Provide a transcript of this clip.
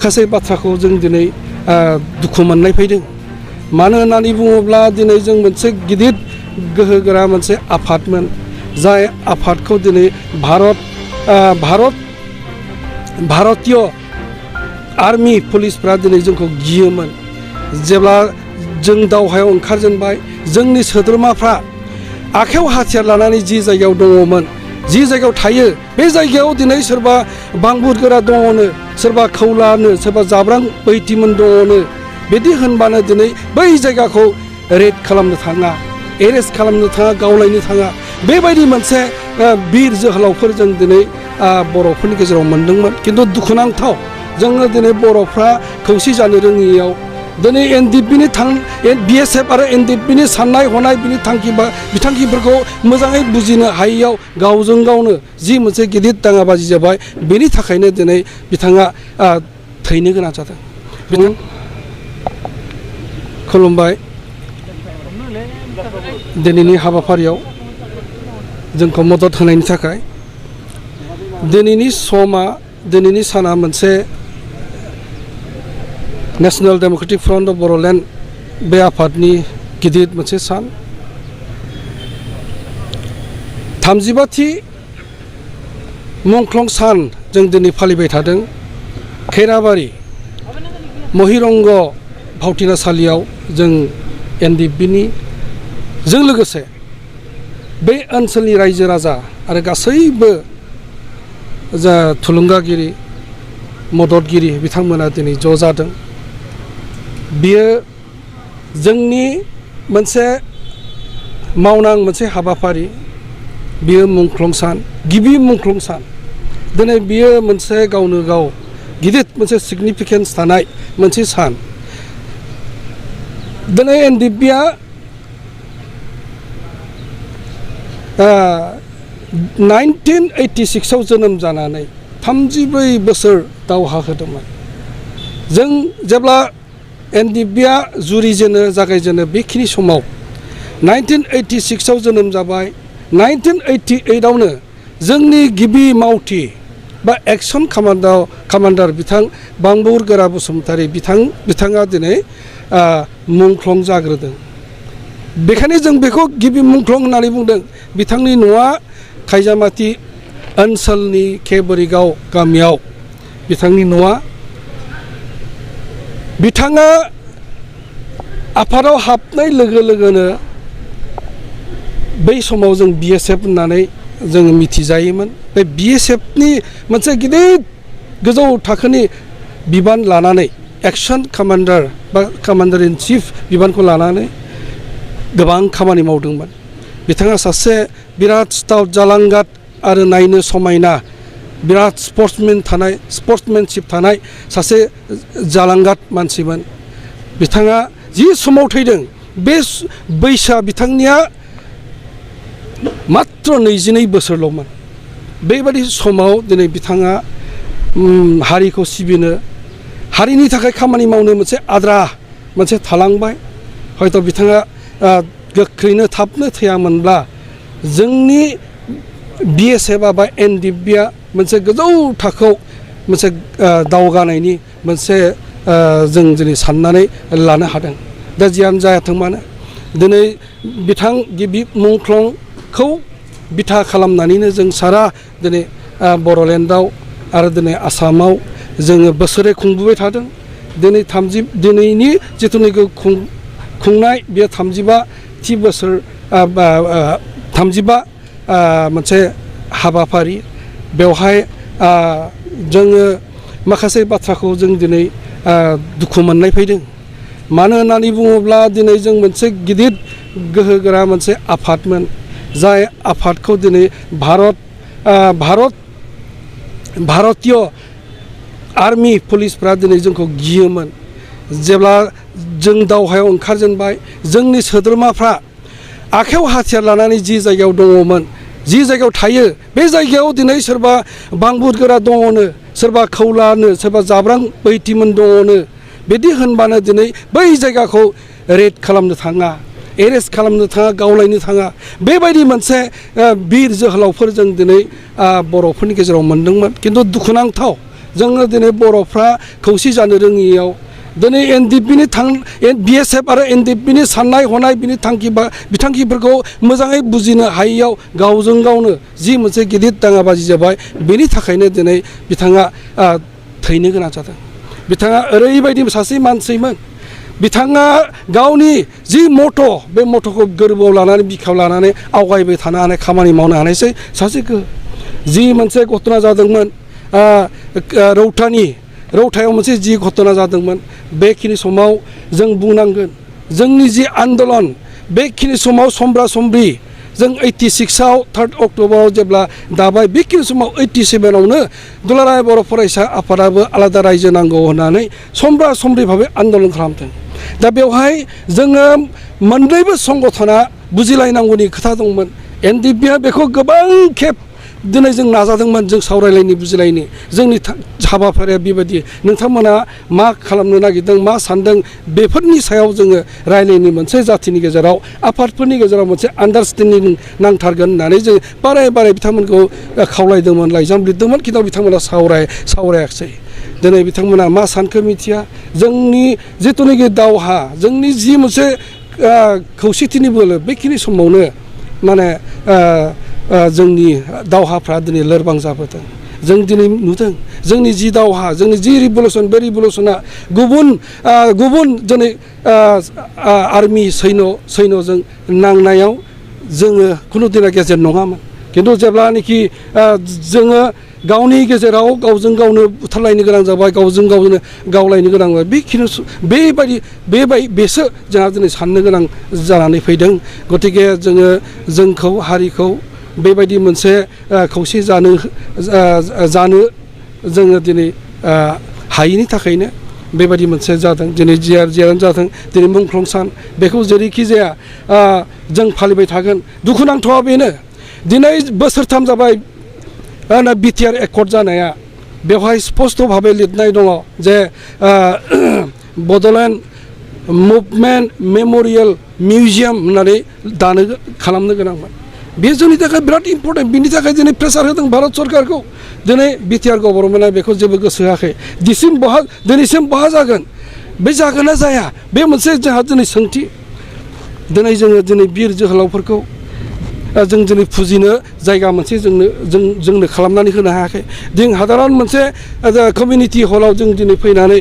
माखासे बाथ्राखौ जों दिनै दुखु मोननाय फैदों। मानो होननानै बुङोब्ला दिनै जों मोनसे गिदिर गोहोगोरा मोनसे आफादमोन, जाय आफादखौ दिनै भारतीय आर्मी पुलिसफ्रा दिनै जोंखौ गियोमोन। जेब्ला जों दावहायाव ओंखारजेनबाय, जोंनि सोद्रोमाफ्रा आखायाव हाथियार लानानै जि जायगायाव दङमोन, जि जायगायाव थायो, बे जायगायाव दिनै सोरबा बांबुरगोरा दङनो, सोरबा खौलानो, सोरबा जाब्रां बैटिमोन दङनो, बिदि होनबानो दिनै बै जायगाखौ रेड खालामनो थाङा, एरेस्ट खालामनो थाङा, गावलायनो थाङा। बेबायदि मोनसे बिर जोहोलावफोर जों दिनै बर'फोरनि गेजेराव मोनदोंमोन। खिन्थु दुखुनांथाव, जोङो दिनै बर'फ्रा खौसे जानो रोङियाव दिनै BSF आरो NDPनि साननाय हनाय बिनि बिथांखिफोरखौ मोजाङै बुजिनो हायैयाव गावजों गावनो जि मोनसे गिदिर दाङाबाजि जाबाय। बेनि थाखायनो दिनै बिथाङा थैनो गोनां जादों। खुलुमबाय। दिनैनि हाबाफारियाव जोंखौ मदद होनायनि थाखाय। दिनैनि साना मोनसे national democratic front of Bodoland बे आफादनि गिदिर मोनसे सान। 35थि मुंख्लं सान जों दिनै फालिबाय थादों। खैराबारि महिरंग भावथिनासालियाव जों NDPनि जों लोगोसे बे ओनसोलनि रायजो राजा आरो गासैबो जा थुलुंगागिरि मददगिरि बिथांमोना दिनै ज' जादों। बियो जोंनि मोनसे मावनां मोनसे हाबाफारि। बियो मुंख्लं सान, गिबि मुंख्लं सान। दिनै बियो मोनसे गावनो गाव गिदिर मोनसे सिगनिफिकेन्स थानाय मोनसे सान। दिनै NDPआ 1986 जोनोम जानानै 34 बोसोर दावहा होदोंमोन। जों जेब्ला NDPआ जागायजेनो बेखिनि समाव 1986 जोनोम जाबाय। 1988आवनो जोंनि गिबि मावथि बा एक्सन कामान्डार बिथां बांबुरगोरा बसुमतारी बिथाङा दिनै मुंख्लं जाग्रोदों। बेखायनो जों बेखौ गिबि मुंख्लं होननानै बुंदों। बिथांनि न'आ खायजामाथि ओनसोलनि केबरिगाव गामियाव बिथांनि न'आ। बिथाङा आफादाव हाबनाय लोगो लोगोनो बै समाव जों BSF होननानै जों मिथिजायोमोन। बे BSFनि मोनसे गिदिर गोजौ थाखोनि बिबान लानानै एक्सन कामान्डार बा कामान्डार इन चिफ बिबानखौ लानानै गोबां खामानि मावदोंमोन। बिथाङा सासे बिराद स्टाउट जालांगाद आरो नायनो समायना बिराद स्पर्ट्समेनशिप थानाय सासे जालांगाद मानसिमोन। बिथाङा जि समाव थैदों बे बैसोआ बिथांनिया मात्र 22 बोसोरल'मोन। बेबादि समाव दिनै बिथाङा हारिखौ सिबिनो, हारिनि थाखाय खामानि मावनो मोनसे आद्रा मोनसे थालांबाय। हयथ' बिथाङा गोख्रैनो थाबनो थैयामोनब्ला जोंनि BSF बा NDPआ मोनसे गोजौ थाखोआव मोनसे दावगानायनि मोनसे जों दिनै साननानै लानो हादों। दा जियानो जायाथों मानो दिनै बिथां गिबि मुंख्लंखौ बिथा खालामनानैनो जों सारा दिनै बर'लेण्डआव आरो दिनै आसामाव जोङो बोसोरै खुंबोबाय थादों। दिनैनि जिथुनिखि खुंनाय बेयो 35थि बोसोर 35 मोनसे हाबाफारि। बेवहाय जोङो माखासे बाथ्राखौ जों दिनै दुखु मोननाय फैदों। मानो होननानै बुङोब्ला दिनै जों मोनसे गिदिर गोहोगोरा मोनसे आफादमोन, जाय आफादखौ दिनै भारतीय आर्मी पुलिसफ्रा दिनै जोंखौ गियोमोन। जेब्ला जों दावहायाव ओंखारजेनबाय, जोंनि सोद्रोमाफ्रा आखायाव हाथियार लानानै जि जायगायाव दङमोन, जि जायगायाव थायो, बे जायगायाव दिनै सोरबा बांबुरगोरा दङनो, सोरबा खौलानो, सोरबा जाब्रां बैटिमोन दङनो, बिदि होनबानो दिनै बै जायगाखौ रेड खालामनो थाङा, एरेस्ट खालामनो थाङा, गावलायनो थाङा। बेबायदि मोनसे बिर जोहोलावफोर जों दिनै बर'फोरनि गेजेराव मोनदोंमोन। खिन्थु दुखुनांथाव, जोङो दिनै बर'फ्रा खौसे जानो रोङियाव दिनै एनडिएफबिनि बिएसएफ आरो एनडिएफबिनि साननाय हनाय बिनि थांखि बा बिथांखिफोरखौ मोजाङै बुजिनो हायैयाव गावजों गावनो जि मोनसे गिदिर दाङाबाजि जाबाय बेनि थाखायनो दिनै बिथाङा थैनो गोनां जादों। बिथाङा ओरैबायदि सासे मानसिमोन बिथाङा गावनि जि मट' बे मट'खौ गोरबोआव लानानै बिखायाव लानानै आवगायबाय थानो हानाय खामानि मावनो हानायसै सासे जि मोनसे घटना जादोंमोन रौतायाव मोनसे जि घटना जादोंमोन बेखिनि समाव जों बुंनांगोन जोंनि जि आन्दलन बेखिनि समाव समब्रा समब्रि जों 86आव 3 अक्ट'बराव जेब्ला दाबाय बेखिनि समाव 87आवनो दुलाराय बर' फरायसा आफादाबो आलादा रायजो नांगौ होननानै समब्रा समब्रि भाबै आन्दलन खालामदों। दा बेवहाय जोङो मोननैबो संगठना बुजिलायनांगौनि खोथा दंमोन। एनडिएफबिआ बेखौ गोबां खेब दिनै जों नाजादोंमोन जों सावरायलायनि बुजिलायनि जोंनि हाबाफारिया बेबायदि नोंथांमोना मा खालामनो नागिरदों मा सानदों बेफोरनि सायाव जोङो रायलायनि मोनसे जाथिनि गेजेराव आफादफोरनि गेजेराव मोनसे आन्डारस्टेन्डिं नांथारगोन होननानै जों बारे बिथांमोनखौ खावलायदोंमोन लाइजाम लिरदोंमोन खिन्थु बिथांमोना सावरायाखिसै। दिनै बिथांमोना मा सानखो मिथिया जोंनि जिथुनाखि दावहा जोंनि जि मोनसे खौसेथिनि बोलो बेखिनि समावनो माने जोंनि दावहाफ्रा दिनै लोरबां जाबोदों। जों दिनै नुदों जोंनि जि दावहा जोंनि जि रिभलुसन बे रिभलुसना गुबुन दिनै आर्मि सैन्यजों नांनायाव जोङो खुनु दिना गेजेर नङामोन। खिन्थु जेब्लानाखि जोङो गावनि गेजेराव गावजों गावनो बुथारलायनो गोनां जाबाय गावजों गावनो गावलायनो गोनां जाबाय बेखिनि बेसो जोंहा दिनै साननो गोनां जानानै फैदों। गतिके जोंखौ हारिखौ बेबायदि मोनसे खौसे जानो जोङो दिनै हायैनि थाखायनो बेबायदि मोनसे जादों। दिनै जियानो जाथों दिनै मुंख्लं सान बेखौ जेरैखि जाया जों फालिबाय थागोन। दुखुनांथावा बेनो दिनै बोसोरथाम जाबाय बिटिआर एकर्ड जानाया बेवहाय स्पस्ट' भाबै लिरनाय दङ जे बड'लेण्ड मुभमेन्ट मेम'रियेल मिउजियाम होननानै खालामनो गोनांमोन। बे जोंनि थाखाय बिराद इम्परटेन्ट बिनि थाखाय दिनै प्रेसार होदों भारत सरकारखौ। दिनै बिटिआर गभर्नमेन्टआ बेखौ जेबो गोसो होआखै। दिनैसिम बहा जागोन बे जागोन ना जाया बे मोनसे जोंहा दिनै सोंथि। दिनै जोङो दिनै बिर जोहोलावफोरखौ जों दिनै फुजिनो जायगा मोनसे जोंनो खालामनानै होनो हायाखै। जों हादारन मोनसे कमिउनिटि हलाव जों दिनै फैनानै